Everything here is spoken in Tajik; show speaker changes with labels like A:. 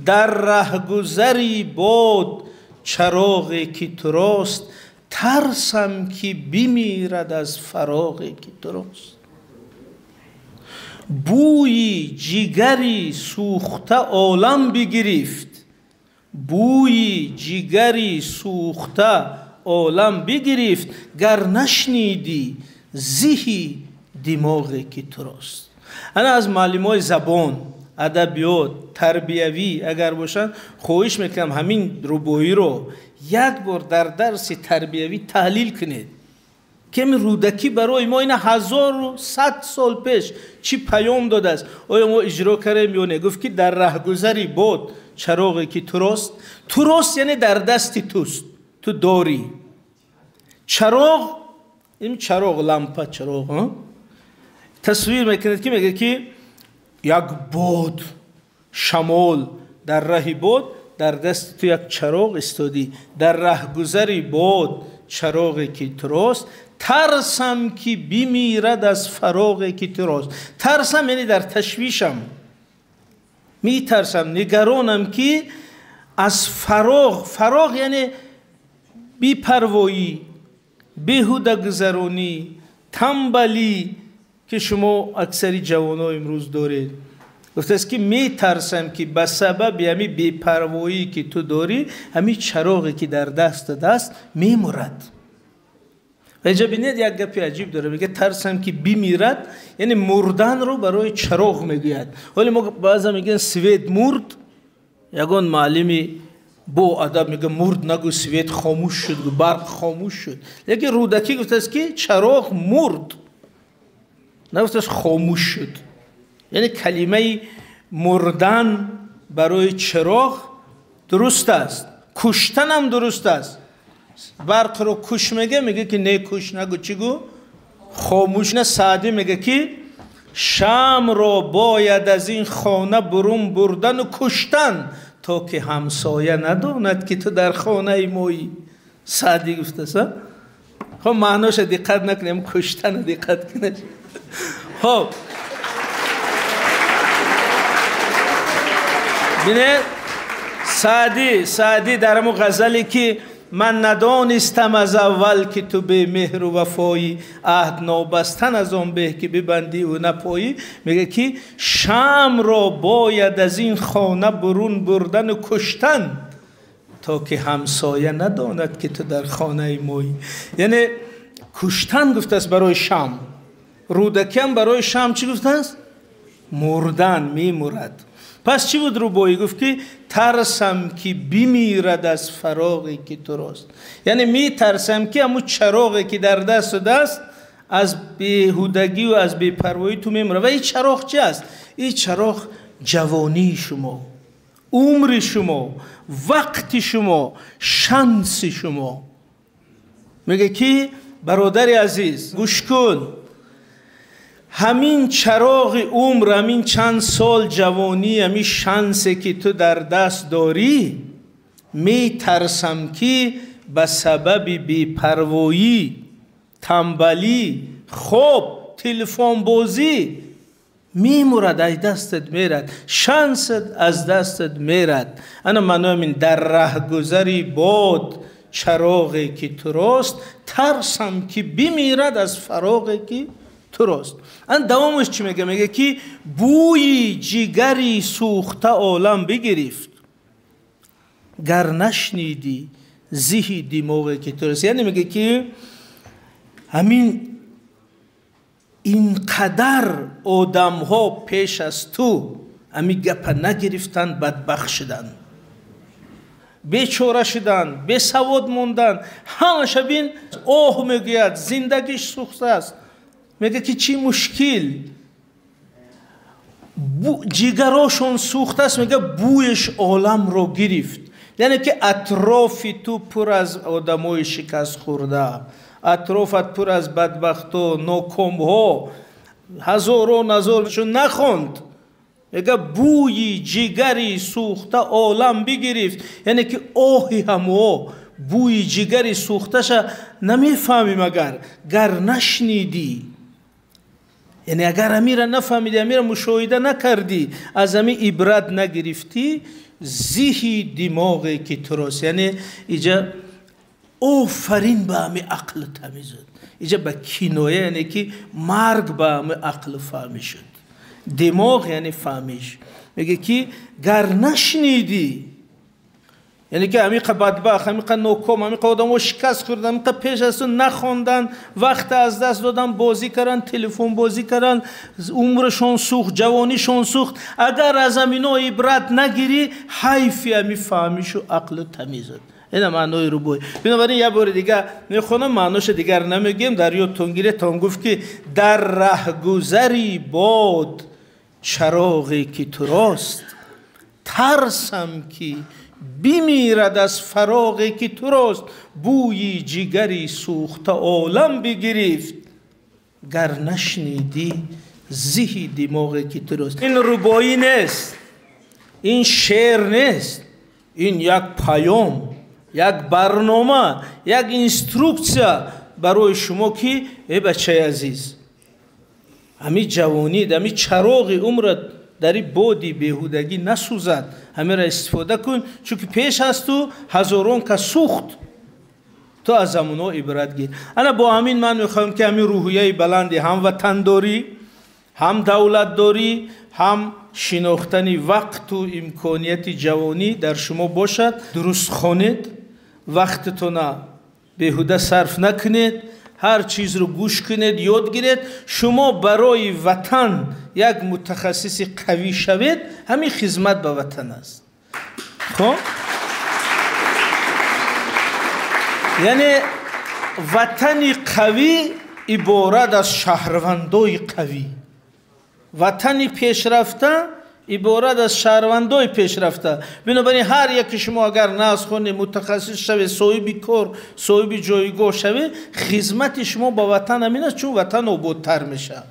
A: дар раҳгузари бод чароғе ки турост, тарсам ки бимирад аз фароғе ки турост. Бӯи ҷигари сӯхта олам бигирифт, бӯи ҷигари сӯхта олам бигирифт, гар нашнидӣ зиҳи димоғе ки турост. Ана аз муаллимои забон, адабиёт, тарбиявӣ агар бошанд, хоҳиш мекунам ҳамин рубоиро як бор дар дарси тарбиявӣ таҳлил кунед, ки ҳамин Рӯдакӣ барои мо ина 1100 сол пеш чӣ паём додааст, оё мо иҷро кардем ё не? Гуфт ки дар раҳгузари бод чароғе ки турост, турост яъне дар дасти туст, ту дорӣ. Чароғ, ин чароғ, лампа, чароғ тасвир мекунад, ки мегӯяд ки як бод, шамол, дар раҳи бод дар дасти ту як чароғ истодӣ, дар раҳгузари бод чароғе ки турост, тарсам ки бимирад аз фароғе ки турост. Тарсам яъне дар ташвишам, метарсам, нигаронам ки аз фароғ, фароғ яъне бепарвоӣ, беҳудагузаронӣ, тамбалӣ ки шумо аксари ҷавонҳо имрӯз доред. Гуфтааст ки метарсам ки ба сабаби ҳамин бепарвоӣ ки ту дорӣ, ҳамин чароғе ки дар дастат аст мемурад. Ва инҷа бинед як гапи аҷиб дорад, мегӯяд тарсам ки бимирад, яъне мурданро барои чароғ мегӯяд. Ҳоле мо баъзан мегӯянд свет мурд, ягон муаллими бо адаб мегӯяд мурд нагӯ, свет хомӯш шуд, барқ хомӯш шуд. Лекин Рӯдакӣ гуфтааст ки чароғ мурд, нагуфтааст хомӯш шуд. Яъне калимаи мурдан барои чароғ дуруст аст, куштанам дуруст аст. Барқро куш мега, мега ки не куш нагӯ, чӣ гӯ? Хомӯш. На, Саъдӣ мега ки шамро бояд аз ин хона бурун бурдану куштан, то ки ҳамсоя надонад ки ту дар хонаи моӣ. Саъдӣ гуфтааст. Хоб, маъноша диққат накунем, куштана диққат кунед. Хоб, бинед, Саъдӣ дар ҳамун ғазале ки ман надонистам аз аввал ки ту бемеҳру вафоӣ, аҳд нобастан аз он беҳ ки бибандӣ ӯ напоӣ, мегӯяд ки шамро бояд аз ин хона бурун бурдану куштан, то ки ҳамсоя надонад ки ту дар хонаи моӣ. Яъне куштан гуфтааст барои шам. Рӯдакиам барои шам чӣ гуфтааст? Мурдан, мемурад. Пас чӣ буд рубоӣ? Гуфт ки тарсам ки бимирад аз фароғе ки турост. Яъне метарсам ки ҳамун чароғе ки дар дастат аст аз беҳудагӣ ва аз бепарвоӣ ту мемурад. Ва ин чароғ чӣ аст? Ин чароғ ҷавонии шумо, умри шумо, вақти шумо, шанси шумо. Мегӯяд ки бародари азиз, гӯш кун, ҳамин чароғи умр, ҳамин чанд сол ҷавонӣ, ҳамин шансе ки ту дар даст дорӣ, метарсам ки ба сабаби бепарвоӣ, тамбалӣ, хоб, телефонбозӣ мемурад, аз дастат мерад, шансат аз дастат мерад. Ана маънои ин дар раҳгузари бод чароғе ки турост, тарсам ки бимирад аз фароғе ки турост. Ан давомаш чӣ мега? Мега ки бӯи ҷигари сӯхта олам бигирифт, гар нашнидӣ зиҳи димоғе ки турост. Яъне мега ки ҳамин инқадар одамҳо пеш аз ту ҳамин гапа нагирифтанд, бадбахт шуданд, бечора шуданд, бесавод монданд. Ҳамаша бин оҳ мегӯяд, зиндагиш сӯхтааст. Мегӯяд ки чӣ мушкил, ҷигарошон сӯхтааст, мегӯяд бӯяш оламро гирифт. Яъне ки атрофи ту пур аз одамои шикастхӯрда, атрофат пур аз бадбахто, нокомҳо, ҳазорон ҳазоршон нахонд. Мегӯяд бӯи ҷигари сӯхта олам бигирифт. Яъне ки оҳи ҳамоҳо, бӯи ҷигари сӯхташа намефаҳмӣ, магар гар нашнидӣ. Яъне агар амира нафаҳмидӣ, амира мушоҳида накардӣ, аз ами ибрат нагирифтӣ, зиҳи димоғе ки турост. Яъне иҷа офарин ба ҳами ақлу тамизуд. Иҷа ба киноя, яъне ки марг ба ҳами ақлу фаҳмӣ шуд. Димоғ яъне фаҳмиш. Меге ки гар нашнидӣ, яъне ки ҳамиқа бадбахт, ҳамиқа ноком, ҳамиқа одамо шикаст хӯрдан, ҳамиқа пеш аз ту нахондан, вақт аз даст додан, бозӣ кардан, телефон бозӣ кардан, умрашон сӯхт, ҷавонишон сӯхт. Агар аз ҳамино ибрат нагирӣ, ҳайфи ҳами фаҳмишу ақлу тамизат. Ина маънои рубоӣ. Бинобар ин як бори дигар мехонам, маъноша дигар намегӯем, дар ёдтон гиред. То он гуфт ки дар раҳгузари бод чароғе ки турост, тарсам ки бимирад аз фароғе ки турост, бӯи ҷигари сӯхта олам бигирифт, гар нашнидӣ зиҳи димоғе ки турост. Ин рубоӣ нест, ин шеър нест, ин як паём, як барнома, як инструксия барои шумо ки э бачаи азиз, ҳами ҷавонид, ҳами чароғи умрат дар ин боди беҳудагӣ насӯзад, ҳамеро истифода кун, чунки пеш аз ту ҳазорон кас сӯхт, ту аз ҳамонҳо ибрат гир. Ана бо ҳамин ман мехоҳам ки ҳамин рӯҳияи баланди ҳам ватандорӣ, ҳам давлатдорӣ, ҳам шинохтани вақту имконияти ҷавонӣ дар шумо бошад. Дуруст хонед, вақтатона беҳуда сарф накунед, ҳар чизро гӯш кунед, ёд гиред. Шумо барои ватан як мутахассиси қавӣ шавед, ҳамин хизмат ба ватан аст. Хоб, яъне ватани қавӣ иборат аз шаҳрвандои қавӣ, ватани пешрафта иборат аз шаҳрвандои пешрафта. Бинобар ин ҳар яке шумо агар наз хонед, мутахассис шавед, соҳиби кор, соҳиби ҷойгоҳ шавед, хизмати шумо ба ватан ҳамин аст, чун ватан ободтар мешавад.